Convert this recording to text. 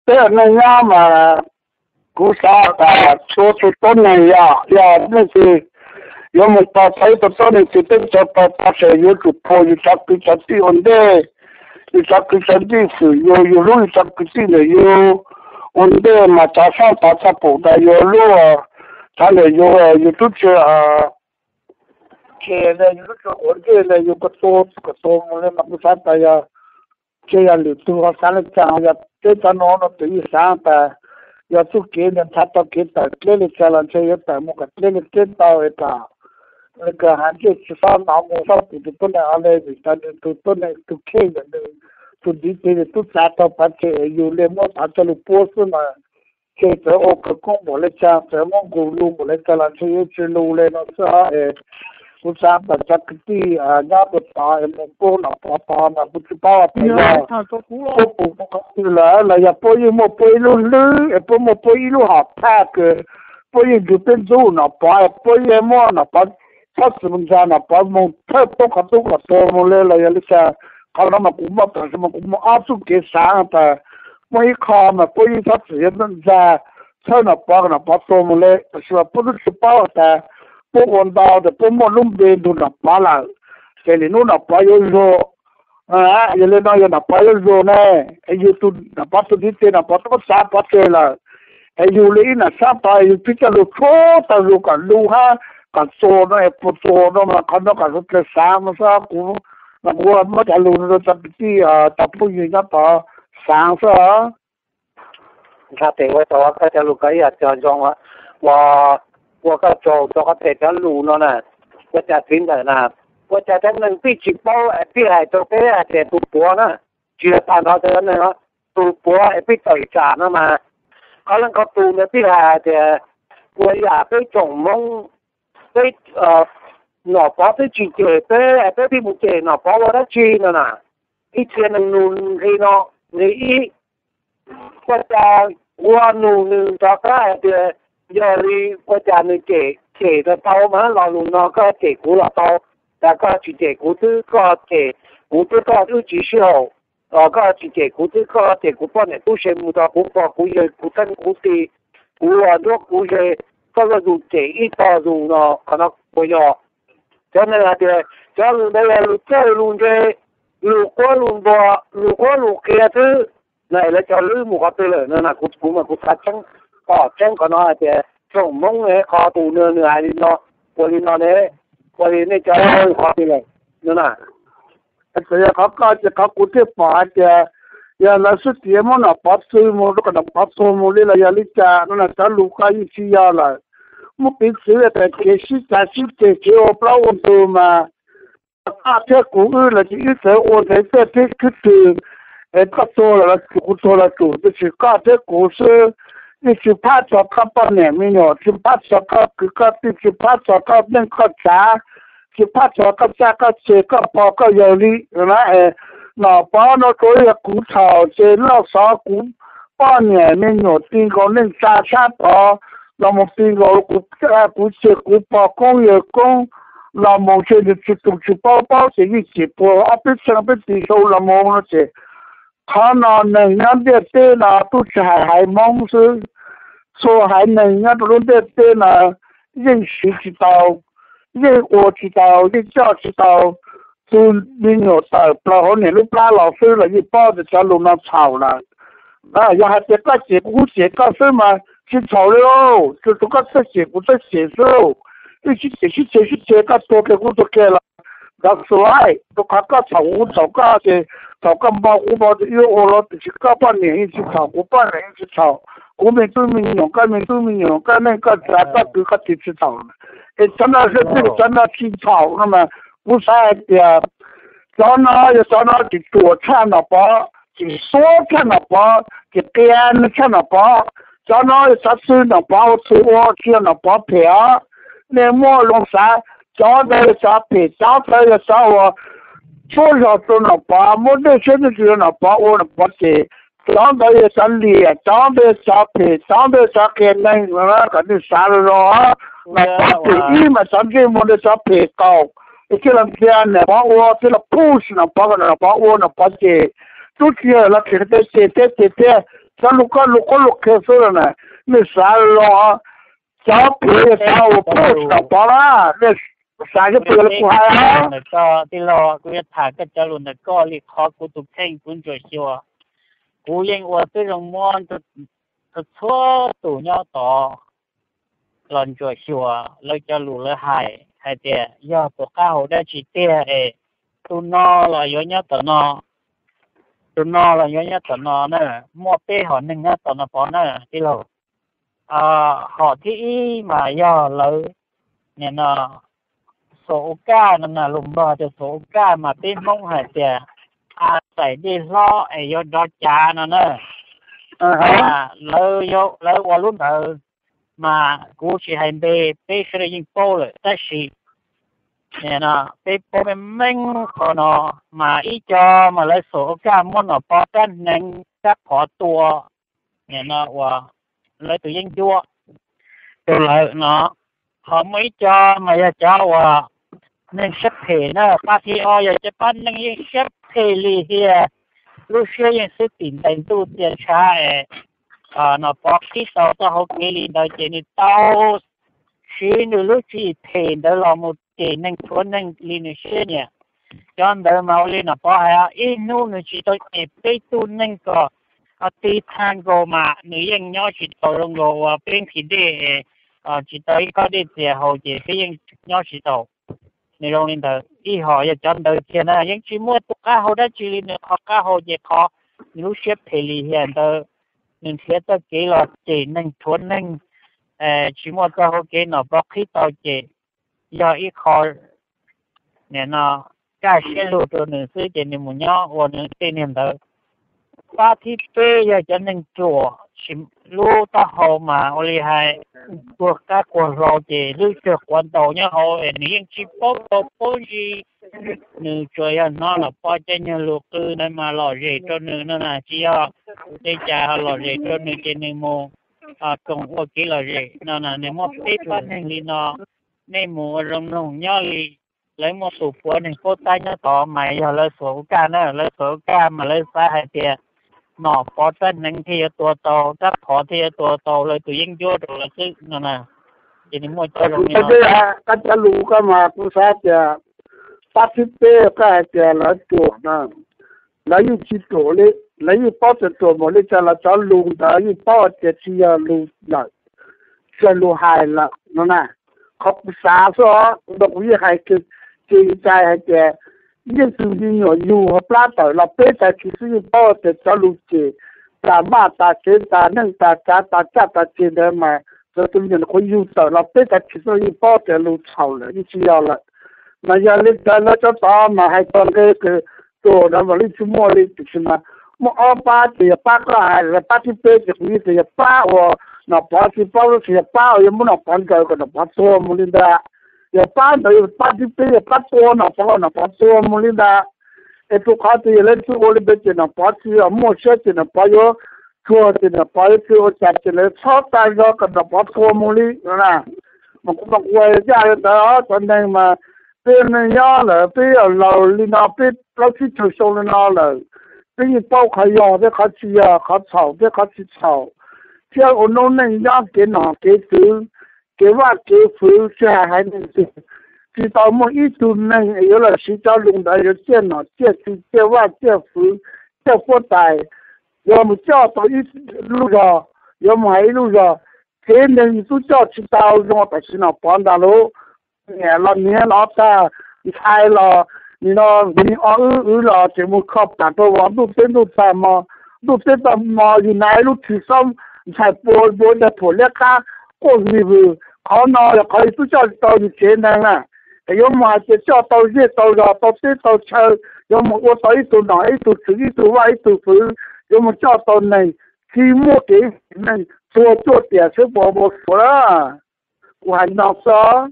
Peb neeg nyob mas kuv xav tas txhua tus tuab neeg yog, yog leej twg yuav mus tos tau ib tug tuab neeg twg peb tso tau tag ces yuav tsum puag yus cov kwv cov tij ua ntej, yus cov kwv cov tij xwm yus, yus hlub yus cov kwv tij ntawm yus ua ntej mas cov sab tod txhaj pum tas yus lub, txhaj ntawm yus, yus tub tsi, tsi le yus lub tsi quav ntsej le yus ko tua ko tua mus le mas kuv xav tas yog, tsi yog lwm tus ho xav le caag yog peb cov no no tus yeej xav tas yog txuj kev ntawd nrhav tau kev tawm dleb le caag los ntshe yuav tawm mus kom dleb le dleb tau es kom le kag has ntsej tsi xob hnov mus xob pum tus tuab neeg o le vim tas nws tus tuab neeg tus kheej ntawm nws tus ntiv tes nws tub txav tau pov tseg es yus le muab pov coj lug puab xwb mas ntshe txawm ua kawg koob npaum le caag txawm muab nqus lug npaum le caag los ntshe yuav tsi lug le no xwb es kuv xav tas cov kwv tij nyob rau tod es mus puab Nom Pov tod mas kuv tsi paub tas yog puab pum qhov twg lawm los yog puab yeej muaj puab ib lub hlwb es puab muaj puab ib lub hom phaj kws puab yeej nrug peb ntxub Nom Pov es puab yeej muab Nom Pov txhob txwm mus ntxag Nom Pov mus thawj puab qhov tub qhov tuag mus le los yog li cas. Qhov no mas kuv muaj tam sim no kuv muaj ob txuj kev xav tas muaj ib qho mas puab yeej txhob txwm yuav ntxag txhawb Nom Pov kom Nom Pov tuag mus le, tam sim no puab tub tsi paub tas puab ua ntau tas puab muaj lub npe nrug Nom Pov lawm, ces lwm hnub Nom Pov yuav zug. Yog li no yog Nom Pov yuav zug ne, yus tus Nom Pov tus ntiv tes Nom Pov tub txav pov tseg lawm, es yus le ib nam sab tod yus pib coj lug tshuab tau zug kom lug hab kom txuag no es puas txuag no mas qhov no kom sawv dlawg xav no xwb. Kuv mas kuv muab cov lug no rau cov kwv tij cov phooj ywg nyob tod xav xwb. Nqa tes ua tsaug koj cov lug koj ib yam cov zoo ua, ua koj tsaug rau qhov tias cov lug no na, ua cas txiv ntawm na, ua cas cov neeg pib tsis paub es pib hais rau peb hais tias tus puav na, tsis yog tag nrho cov neeg, tus puav es pib tawm tsam no mas, qhov leej qhov tus ntawd pib hais tias ua yam peb tsoom Hmoob, peb Nom Pov twb tsis cem peb, peb pib mus cem Nom Pov ua dab tsi no na. Ib txhia neeg nug nqi no, nqi ib, ua cas ua nug nws rov qab hais tias yog li ua cas nws cem, cem tau tau mas lo lus no koj cem kuv los tau, cas koj tsis cem kuv twb koj cem kuv twb koj wb tsis sib haum, koj tsis cem kuv twb koj cem kuv poj niam tub se mus rau kuv pog kuv yawg kuv teeb kuv ti, kuv ua nruab kuv ze, koj yuav zus cem ib tog zus no qhov no puas yog? Cov neeg hais tias cov lus ntawd yog lus txawj lus ntse, lus quab lus npua, lus quab lus qhia xwb. Na lawv cov lwb mus qhov twg lawm no na, kuv mas kuv xav tseeb, pom tseeb qhov no hais tias tsoom Hmoob qhov tus nws nws hais li no, ua li no ne, ua li nej cov qhov twg lawm no na. Txawm yog qhov koj ces qhov kuv thiaj pom hais tias yog lawv xwb tias muab Nom Pov txwv mus rau kom Nom Pov tuag mus li los yog li cas no na, cov lus koj yeej tsis yog lawm. Muaj piv txwv tas kev sib cav sib ceg kev ua plaub ua ntug mas koj thiab kuv wb los ces wb txawm ua ntawd tej thib khwb twg es koj tuag los los tsum kuv tuag los tsum, tiam sis koj thiab kuv xwb, yeej tsis phab txog koj poj niam me nyuam, tsis phab txog koj kwv koj tij, tsis phab txog koj neej koj tsav, tsis phab txog koj txaj koj tse koj pog koj yawg li. Nom Pov no tsuas yog kuv thaum ces loj xov kuv poj niam me nyuam ti nkaus neej tsa sab tod los mus ti nkaus kuv, kuv tse kuv pog koob yawg koob los mus ntshe nws tsis tus tsis paub paub ces yeej cem puag ob peb txheej peb tis xyoo los mus no ces qhov no neeg nyob ntiaj teb no tub tsis hais haiv Hmoob xwb, txhua haiv neeg nyob rau lub ntiaj teb no yeej siv tsis tau, yeej ua tsis tau, yeej coj tsis tau. Tus me nyuam tawm plaws hauv niam lub plab los xwb los yeej paub tias cov lus no txhaum lawm. Yog hais tias koj cem kuv kuv cem koj xwb mas tsis txhaum li lauj, tsuas koj txawj cem kuv txawj cem xwb. Wb sib cem sib ceg sib ceg koj tuag kiag kuv tuag kiag los nrov xuav, rau qhov koj txhaum kuv txhaum koj ces thaum koj npau kuv npau ces wb ua los tiam sis koj poj niam yeej tsis txhaum, kuv poj niam yeej tsis txhaum, kuv me tub me nyuam koj me tub me nyuam koj neej koj tsav koj kwv koj tij tsis txhaum. Es cov no xwb, cov no tsis txhaum no mas kuv xav hais tias cov no yog cov no tsis ruam tshaj Nom Pov, tsis xuab tshaj Nom Pov, tsis qia tshaj Nom Pov. Cov no yog cov xwb Nom Pov ua txwv ua, tsis yog Nom Pov phem os. Nej muaj lus xav, cov ntawd yog cov phem, cov ntawd yog cov uas tsuab zog rau Nom Pov, muab dej siab dej ntsws rau Nom Pov ua Nom Pov cem. Cov ntawd yog cov liam, cov ntawd yog cov phem, cov ntawd yog cov qhia neeg, kom nej xav zoo zoo. Nom Pov phem ib mas cov ntsej muag ntawd cov phem kaum, es thiaj los ntxias Nom Pov ua, thiaj los push Nom Pov kom Nom Pov ua Nom Pov cem. Tub tsis yog los tseem cem thiab cem thiab cem thiab, Cov lus koj lus qhuab lus qhia xwb na, nej xav zoo, cov phem yog cov uas pub tsis tau pov na, nej xav thiab puas yog li kuv hais os? Tij laug, kuv yuav tham koj cov lus ntawm koj li qhov kuv tus kheej kuv ntsuam xyuas. Kuv yeej ua tib zoo muab txhua tus nyob tod los ntsuam xyuas lawv cov lus lawv hais hais tias yog tus qab hau dab tsi tiag es tus no los yuav nyob tom no, tus no los yuav nyob tom no na, muaj peb hom neeg nyob tom no pov na, tij laug. Hom thib ib mas yog lawv, nim no, xuam ua kaj no na, lus Nplog tias xuam ua kaj mas peb Hmoob hais tias a xais dej hlob es yuav dov cav no na. Lawv ua lub ntawd mas kuv tsis hais npe, peb sawv daws yeej paub lawm tab sis peb paub meej meej qhov no, mas ib co mas lawv xuam ua kaj muab Nom Pov rab hneev rab phom tua, nim no uas lawv tus yeeb ncuab rau lawv no. Ho muaj ib co mas yog cov uas neeg siab phem na, pab thib ob yog cov pab neeg yeej siab phem lim hiam, lub siab yeej xwb tim ntais ntuj txias ntshav es Nom Pov qhib tau taub hau kev li ntawd ces nws tau siv nws lub tswv yim phem ntawd los mus cem neeg rhuav neeg li nws siab nyiam. Cov ntawd mas ua li Nom Pov hais, ib hnub nws tsis tau cem peb tug neeg kom tiv thaiv nkaus mas nws yeej nyob tsis tau zoo nkaus uas peb nqhis dej, tsis tau ib khob dej txias haus ces peb yeej nyob tsis tau. Nws zoo li ntawd, ib hom yog cov ntawd tiag na, yeej tsis muaj tus qab hau dab tsi li, nws qhov qab hau ces qhov nws lub siab phem lim hiam ntawd, nws nrhiav txoj kev los cem neeg rhuav neeg, tsis muaj txoj hau kev Nom Pov qhib tau ces yog ib qho nim no kaj siab lug rau nws xwb ces nws mus nyob ua nws tej niag ntawd. Pab thib peb yog cov neeg ruam, lub taub hau mas ua li hais kuag qab kuag hlau ces lub cag quav ntaus nyob hauv es nws yeej tsis paub tau paub ntsis, nws tsuas yog hnov Nom Pov cov nyuag lus qw ntawd mas lom zem rau nws no na, tsis yog li cas ho lom zem rau nws ces nws mus koom ua kev lom zem no na. Nws muaj peb pab neeg li no, nej mus ua zoo mloog nyob li. Lawv muaj tus puav neeg paub tab nyob tod mas yog lawv xuas ua kaj na, lawv xuas ua kaj mas lawv xav hais tias Nom Pov rab hneev thiaj yuav tua tau, rab phom thiaj yuav tua tau lawv tus yeeb ncuab rau lawv xwb no na. Ces nws muaj cov zoo li no. Koj cov lus koj mas kuv xav tias pab thib peb koj hais tias lawv ruam na, lawv yeej tsis ruam li, lawv yeej paub tias ruam npaum li cas los cov lus ntawd yeej paub tias tsis yog lus lawm, tsis yog lus hais lawm no na. Qhov kuv xav xwb os, kuv yeej hais kev cai hais tias yeej tus me nyuam yug ho plab tawm los peb tag kis xwb yeej paub tias cov lus cem, tas maj tas tsev tas neej tas tsav tas caj tas ceg ntawd mas cov tus me nyuam qhuav yug tawm los peb tag kis xwb yeej paub tias lus txhaum lawm yeej tsis yog lawm. Mas yog li ntawd lawv cov tod mas hais txog nqe kws ruam no mas yeej tsis muaj li, tiam sis mas muaj ob pab ces yog pab koj hais, pab thib peb ces kuv yeej tias yog pab uas Nom Pov tsis paub, tab sis yog pab uas yuav muab Nom Pov nkaws kom Nom Pov tuag mus li ntawd. Yog pab ntawd yog pab thib peb, yog pab tua Nom Pov kom Nom Pov tuag mus li ntawd. Es rau qhov tias yog lawv tsis ua li ntawd ces Nom Pov tsis muaj siab ces Nom Pov yuav tsuag ces Nom Pov yuav tsis ua cas ces lawv txhob tag zog kom Nom Pov tuag mus li no na. Mas kuv mas kuv hais yaj li ntawd, cov neeg mas peb neeg nyob lawm peb laus li no, peb plaub tsib caug xyoo li no lawm, peb yeej paub qhov yog thiab qhov tsis yog, qhov txhaum thiab qhov tsis txhaum, thiab ua noob neej nyob kev nom kev tswv, kev vaj kev fwv, tsis hais haiv neeg twg, tsis tau muaj ib tug neeg yuav los siv cov lus ntawd yuav ciaj nom ciaj tswv ciaj vaj ciaj fwv ciaj huab tais, yuav mus coj tau ib lub zog, yuav mus hais ib lub zog, tsev neeg twb coj tsis tau zoo tam sim Nom Pov ntag lauj. Niam los niam no tag, ntxhais los nim no vim o wb wv los tseem mus kho pam rau vov ntuj teb ntuj tag hmo, ntuj teb tag hmo yus hnav ib lub thwv xob ntxhais pua pua dag phuam liab qab quaj vwg vwg. Qhov no yog qhov yus twb coj tsis tau yus tsev neeg na. Es yuav mus hais tias coj tau zej tau zos tau teb tau chaw, yuav mus ua tau ib tug nom ib tug tswv ib tug vaj ib tug fwv, yuav mus coj tau neeg, tsis muaj kev neeg txuag cuaj tiam xwb puas ua suav na. Kuv hais no xwb.